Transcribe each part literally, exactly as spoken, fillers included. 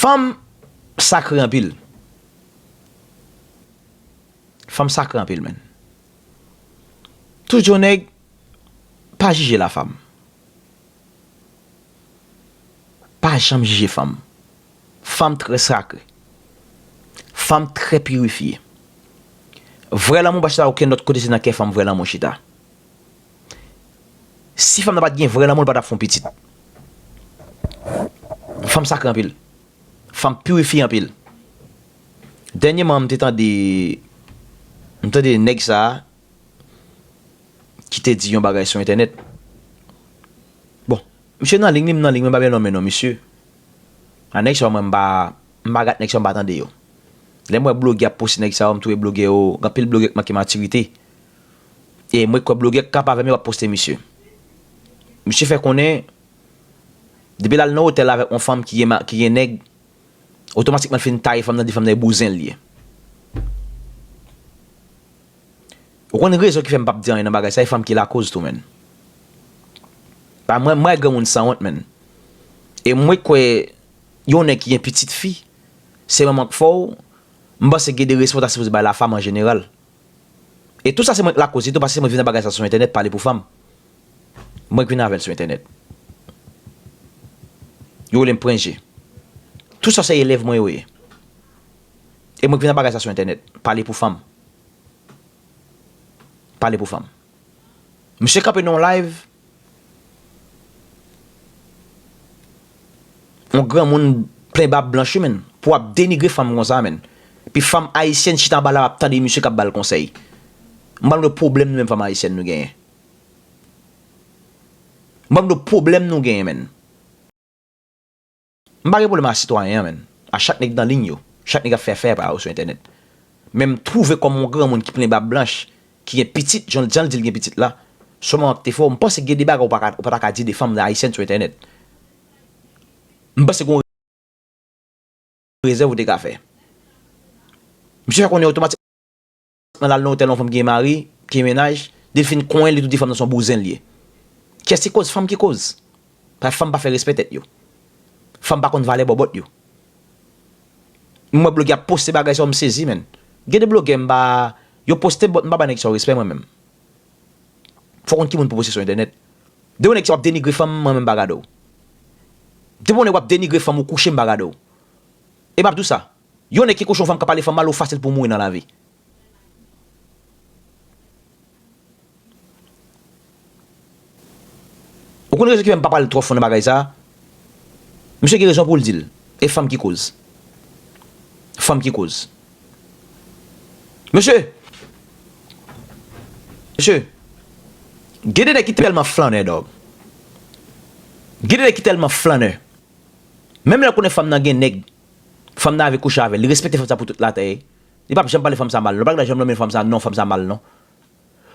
Fanm sakre anpil. Fanm sakre anpil, menn. Tout yon nèg, pa jije lafanm. Pa janm jije fanm. Fanm trè sakre. Fanm trè pirifye. Vrè lanmou pa chita okenn lòt kote, se nan kè fanm vrè lanmou chita. Si fanm nan pa t gen vrè lanmou, li pa t ap fè yon pitit. Fanm sakre anpil. Fanm pirifye anpil. Dènyèman, m te tande, m tande nèg sa a ki te di yon bagay sou entènèt. Bon, misye nan liy, li, m nan liy, mwen pa bezwen nonmen non misye. A nèg sa yo, mwen, m pa, m pa gat nèg sa yo, m pa tande yo. Lè m wè blogè ap poste nèg sa yo, m twouve blogè yo, gen anpil blogè k manke matirite. E mwen kwè blogè k kanpe avè m yo ap poste misye. Misye fè konnen, depi l al nan otèl avèk yon fanm ki gen ma-, ki gen nèg, otomatikman l fin taye fanm nan, di fanm nan e bouzen l ye. Ou konn rezon ki fè m p ap di anyen nan bagay sa, e fanm ki lakoz tou, menn. Pa mwen, mwen granmoun sanwont, menn. E mwen kwè yon nèg ki gen pitit fi, se manman k fè w, m panse gen de respè w ta sipoze bay lafanm an jeneral. E tou sa se mwen k lakoz li tou, paske se mwen k vin nan bagay sa sou entènèt, pale pou fanm. Mwen k vin avè l sou entènèt. Yo rele m prenje. Tou sa se elèv mwen yo ye. E mwen k vin nan bagay sa sou entènèt, pale pou fanm. Pale pou fanm. Misye kanpe nan yon live. Yon granmoun plen bab blanch, wi, menn. Pou ap denigre fanm konsa, menn. Epi fanm ayisyèn chita anba la ap tande misye k ap ba l konsèy. M pa konn pwoblèm nou menm fanm ayisyèn nou genyen. M pa konn pwoblèm nou genyen, menn. M pa gen pwoblèm ak sitwayen an, menn. A chak nèg nan liy yo. Chak nèg ap fè afè pa yo sou entènèt. Men m twouve kòm yon granmoun ki plen bab blanch, ki gen pitit, jan, jan l di l gen pitit la, sou manman k te fè w, m panse gen de bagay ou pa ka, ou pa ta ka di de fanm ayisyèn sou entènèt. M panse gen yon rezèv ou te ka fè. Misye fè konnen otomatikman l al nan otèl yon fanm ki gen mari, ki gen mennaj, li fin konyen li tou di fanm nan se yon bouzen l ye. Kiyès ki koz? Fanm ki koz. Paske fanm pa fè respè tèt yo. Fanm pa konn valè bòbòt yo. M wè blogè ap poste bagay sa yo, m sezi, menn. Gen de blogè m pa, yo poste, but m pa ba nèg sa yo respè mwen menm. Fò w konn ki moun pou poste sou entènèt. Depi yon nèg ki ap denigre fanm, mwen menm m pa gade w. Depi yon nèg w ap denigre fanm ou kouche, m pa gade w. E m ap di w sa, yon nèg ki kouche yon fanm k ap pale fanm mal, ou fasil pou w mouri nan lavi. Ou konn rezon ki fè m pa pale twò fon nan bagay sa? Misye gen rezon pou l di l. E fanm ki koz. Fanm ki koz. Mesye! Mesye! Gen de nèg ki tèlman flannè, dòg. Gen de nèg ki tèlman flannè. Menm lè l konnen fanm nan gen nèg, fanm nan anvi kouche avè l, li respekte fanm sa pou tout latè. Li p ap janm pale fanm sa mal, non. Li pa janm nonmen fanm sa, non, fanm sa mal, non.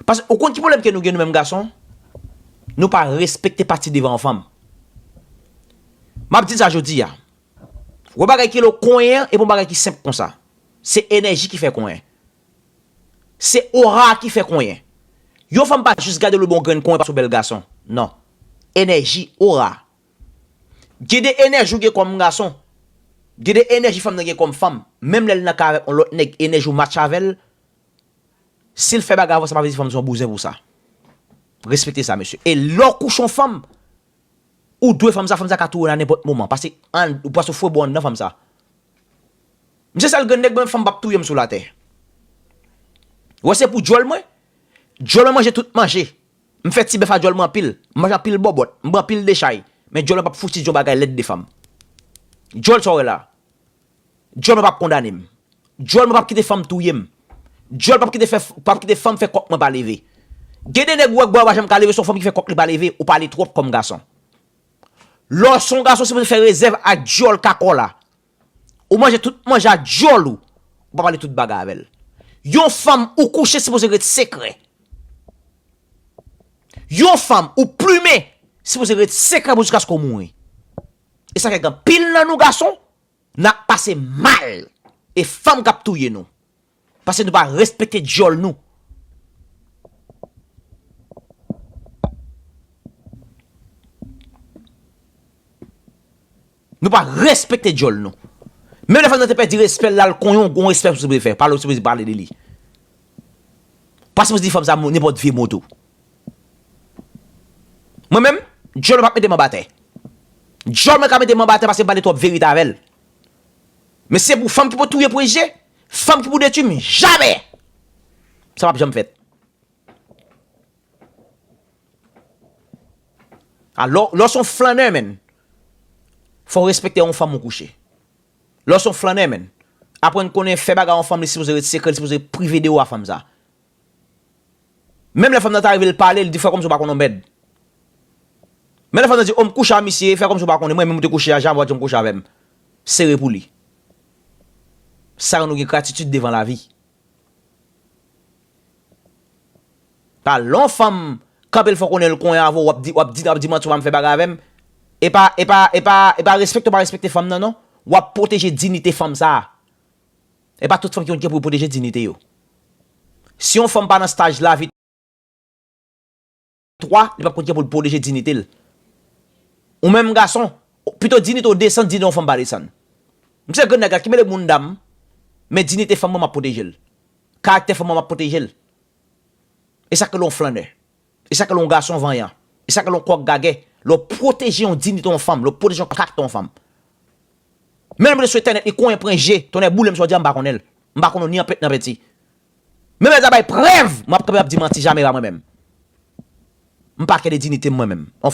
Paske ou konn ki pwoblèm ke nou gen nou menm gason? Nou pa respekte pati devan yon fanm. M ap di sa jodi a. Wè bagay ki lo konyen an, e bon bagay ki senp konsa. Se enèji ki fè konyen. Se ora ki fè konyen. Yon fanm pa jis gade w li bon grenn konyen paske w bèl gason. Non. Enèji, ora. Gen de enèji w gen kòm gason. Gen de enèji fanm nan gen kòm fanm. Menm lè l nan kay avèk yon lòt nèg, enèji w match avè l. Si l fè bagay avè w, sa pa vle di fanm se yon bouzen pou sa. Respekte sa, mesye. E lè w kouche yon fanm, ou dwe fanm sa, fanm sa ka touye w nan nenpòt moman. Paske an, ou paske w fwe bò anndan fanm sa. M se sèl grenn nèg, mwen, fanm p ap touye m sou latè. Ou wè, se pou djòl mwen. Djòl mwen manje tout manje. M fè ti bèf a djòl mwen anpil. M manje anpil bòbòt. M bwè anpil dechay. Men djòl mwen p ap fouti di yon bagay lèd de fanm. Djòl sa w wè la. Djòl mwen p ap kondane m. Djòl mwen p ap kite fanm touye m. Djòl p ap kite fè, p ap kite fanm fè kòk mwen pa leve. Gen de nèg ou wè k bò yo pa janm ka leve, se yon fanm ki fè kòk li pa leve, ou pale twòp kòm gason. Lè w se yon gason, w sipoze fè rezèv ak djòl kakò la. Ou manje tout manje a djòl ou. Ou pa pale tout bagay avè l. Yon fanm ou kouche sipoze ret sekrè. Yon fanm ou plimen sipoze ret sekrè pou jiskaske w mouri. E sa fè gen anpil nan nou gason, n ap pase mal. E fanm k ap touye nou. Paske nou pa respekte djòl nou. Nou pa respekte djòl nou. Menm lè fanm nan te pèdi respè l, l al konyen yon respè w sipoze fè. Pale w sipoze pale de li. Pa sipoze di fanm sa nenpòt vye mo tou. Mwen menm, djòl mwen p ap mete m anba tè. Djòl mwen ka mete m anba tè paske m pale twòp verite avè l. Men se pou fanm ki pou touye prejije, fanm ki pou detwi m, jamè! Sa p ap janm fèt. Alò, lè w se yon flannè, menn, fò w respekte yon fanm ou kouche. Lè w se yon flannè, menn, aprann konnen fè bagay yon fanm, li sipoze ret sekrè, li sipoze prive de ou a fanm sa. Menm lè fanm nan ta rive l pale, l di fè kòmsi w pa konn yon mèd. Menm lè fanm nan di, o m kouche a misye, fè kòmsi w pa konnen, mwen menm ou te kouche a, jamè w pa janm kouche avè m. Sere pou li. Sa rann ou gen gratitid devan lavi. Pa lè yon fanm kanpe l fè w konnen l konyen avè w, w ap di, w ap di, w ap di manti, w pa m fè bagay avè m. E pa, e pa, e pa, e pa respekte w pa respekte fanm nan, non. W ap pwoteje diyite fanm sa a. E pa tout fanm ki konn gen pou yo pwoteje diyite yo. Si yon fanm pa nan staj lavi twa, li p ap konn gen pou l pwoteje diyite l. Ou menm gason, pito diyite w desann, diyite yon fanm pa desann. M se grenn nèg la ki mele moun dam, men diyite fanm mwen m ap pwoteje l. Karaktè fanm mwen m ap pwoteje l. E sa k rele yon flannè. E sa k rele yon gason vanyan. E sa k rele yon kòk gagè. Lè w pwoteje yon diyite yon fanm, lè w pwoteje yon karaktè yon fanm. Menm lè m rete sou entènèt, li konyen pran je, tonnè boule m si w di a m pa konnen l. M pa konnen w ni an pèt ni an pèti. Menm lè l ta bay prèv, m ap kanpe m ap di manti, jamè pa mwen menm. M pa kè de diyite m mwen menm.